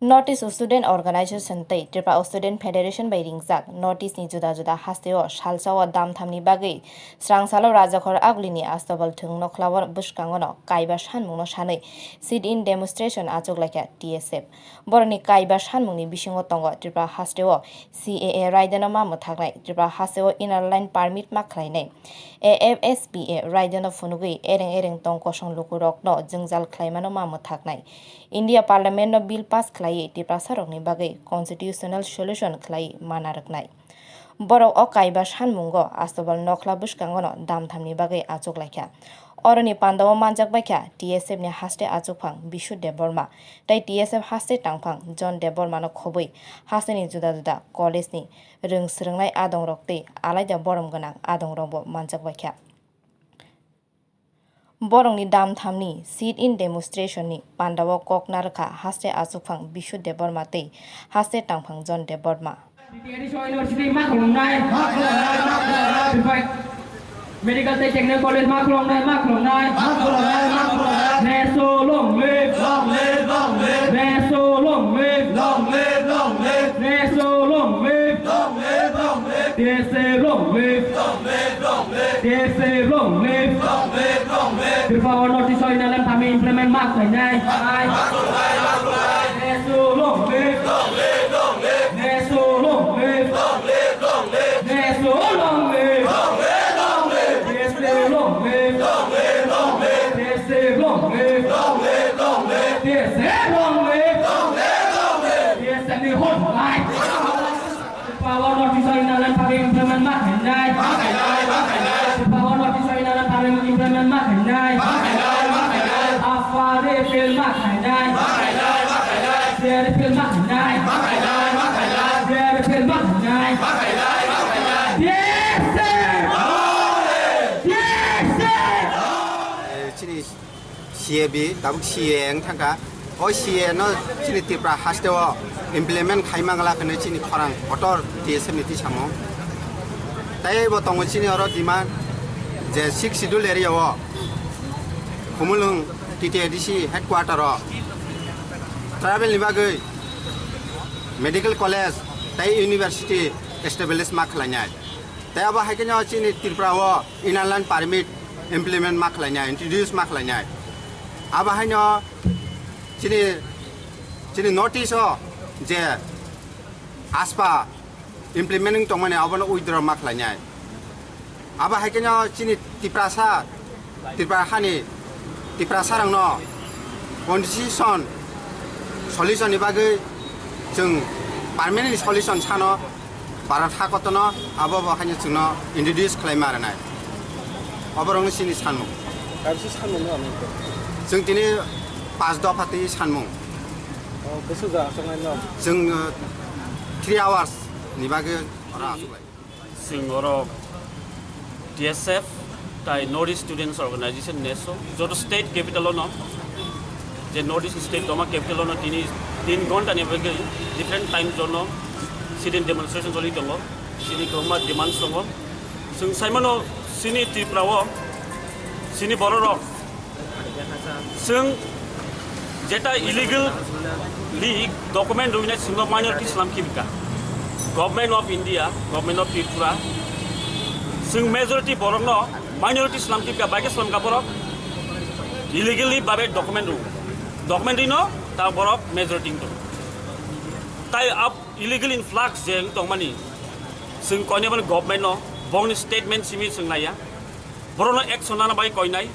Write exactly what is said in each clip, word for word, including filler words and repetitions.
North East Student Organization tei Tripura Student Federation bai ringjak North East ni juda juda hasteo salsao damthamni bagwi srangsalo Rajakhor Agulini Astobal thwng nokhlao bwskangono kaiba sanmungno sanwi sit-in demonstration achuk laikha T S F. Borokni kaiba sanmungni bisingo tongo Tripura hasteo C A A raidano ma mwthaknai, Tripura hasteo Inner Line Permit ma khlainai, A F S P A raidano phunugwi ereng ereng tong kosong lukurokno jwngjal khlaimano ma mwthaknai. India Parliament no bill pass khlaiwi Tiprasarokni bagwi constitutional solution khlaiwi mana rwknai. Borok o kaiba sanmungo Astobal nokhla bwskangono damthamni bagwi achuk laikha. Oroni pandao manjak baikha T S F ni haste achukphang Bishu Debbarma tei T S F haste tangphang John Debbarma no khobwi hasteni juda juda college ni rwng swrwngnai adongrok tei alaida borom gwnang adongrokbo manjak baikha. Borokni damthamni sit-in demonstration ni pandao kok narwkha haste achukphang Bishu Debbarma tei haste tangphang John Debbarma. University ma khulumnai. Medical tei Technical College ma khulumnai, ma khulumnai. Neso long live. Neso long live. T S F long live. T S F long live. Tripura o notice o Inner Line Permit implement ma khlainai. Neso long live. Neso long live. Neso long live. T S F long live. T S F long live. T S F long live. T S F ni hor lai. Tripura o notice o Inner Line Permit implement ma khlainai. Tripura o notice o Inner Line Permit implement ma khlainai. Afar repeal ma khlainai. Repeal ma khlainai. Repeal ma khlainai. Yes, sir. Yes, sir. Eh, chini C A B, tabuk C A A wng thangkha. O C A A no chini Tripura haste o implement khai mangla hwnwi chini khorang kotor T S F ni tisamung. Tei bo tongo chini oro demand je Sixth Schedule area o Khumulwng T T A D C headquarter o tribal ni bagwi medical college tei university establish ma khlainai. Tei abo hai kheno chini Tripura o Inner Line Permit implement ma khlainai, introduce ma khlainai. Abo haino chini, chini notice o je ASPA implementing tongmani abono withdraw ma khlainai. Abo hai kheno chini Tiprasa, Tripura hani Tiprasa rokno constitution solution ni bagwi chwng permanent solution sano Bharat hakotono abo bo haino chwngno introduce khlai ma rwnai. Oborokno chini sanmung. Kaisa sanmung no ani. Chwng tini pas dopha twi sanmung. Oh, bwswk da aswk nai no? Chwng, uh, three hours ni bagwi oro aswk lai. Chwng oro T S F tai North East Students Organization neso joto state capital ono je North East state toma capital ono tini tin ghonta ni bagwi different time zone o sit-in demonstration choli tongo. Chini kwbangma demands tongo. Chwng saimano chini Tripura o chini bororok chwng jeta illegally document rwinai chwngno minority slam khibika. Government of India, Government of Tripura, chwng majority borokno minority slam khibika, bai khe slamka borok illegally babe document rw. Document rwino ta borok majority wngtong. Tai ab illegal influx je wng tongmani, chwng koinai boni government no bongni statement simi chwng naiya. Borokno action nana bai koinai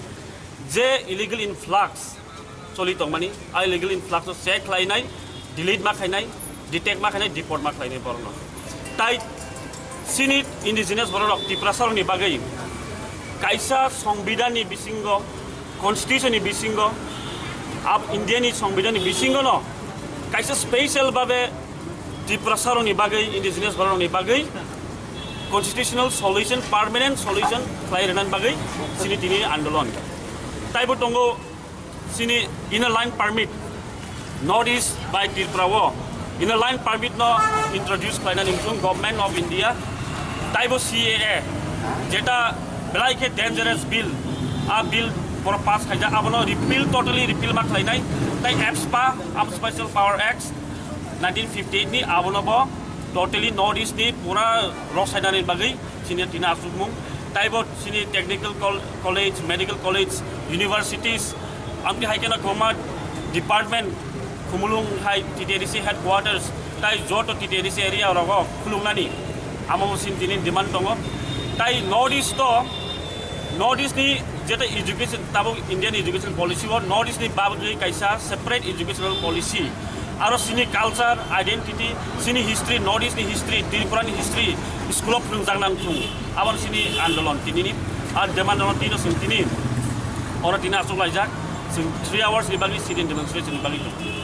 je illegal influx choli tongmani, a illegal influx no check khlainai, delete ma khainai, detect ma khainai, deport ma khlainai borokno. Tai chini indigenous bororok Tiprasarokni bagwi kaisa songbidanni bisingo, constitution ni bisingo, ab India ni songbidanni bisingono kaisa special babe Tiprasarokni bagwi, indigenous bororokni bagwi constitutional solution, permanent solution khlai rwnani bagwi chini tini andolon. Taibo tongo chini Inner Line Permit, North East bai Tripura o Inner Line Permit no introduce khlainani wngkha Government of India. Taibo C A A, jeta belai khe dangerous bill, a bill borok pass khaijak, abono repeal, totally repeal ma khlainai. Tai AFSPA, Armed Special Power Act, Nineteen fifty eight ni abono bo totally North East ni pura rok sainani bagwi chini tini asukmung. Taibo chini technical col-, college, medical college, universities, amtwi hai kheno kwbangma department, Khumulwng hai T T A D C headquarters, tai joto T T A D C area rogo khulungnani amo bo chini tini demand tongo. Tai North East to, North East ni jeta education, tabuk Indian education policy o North East ni bagwi kaisa separate educational policy. Aro chini culture, identity, chini history, North East ni history, Tripura ni history, school o phwrwngjak nang thung. Abo chini andolon tini ni, ar demand no tini sing tini. Oro tini asuk laijak, sing three hours ni bagwi sit-in demonstration ni bagwi.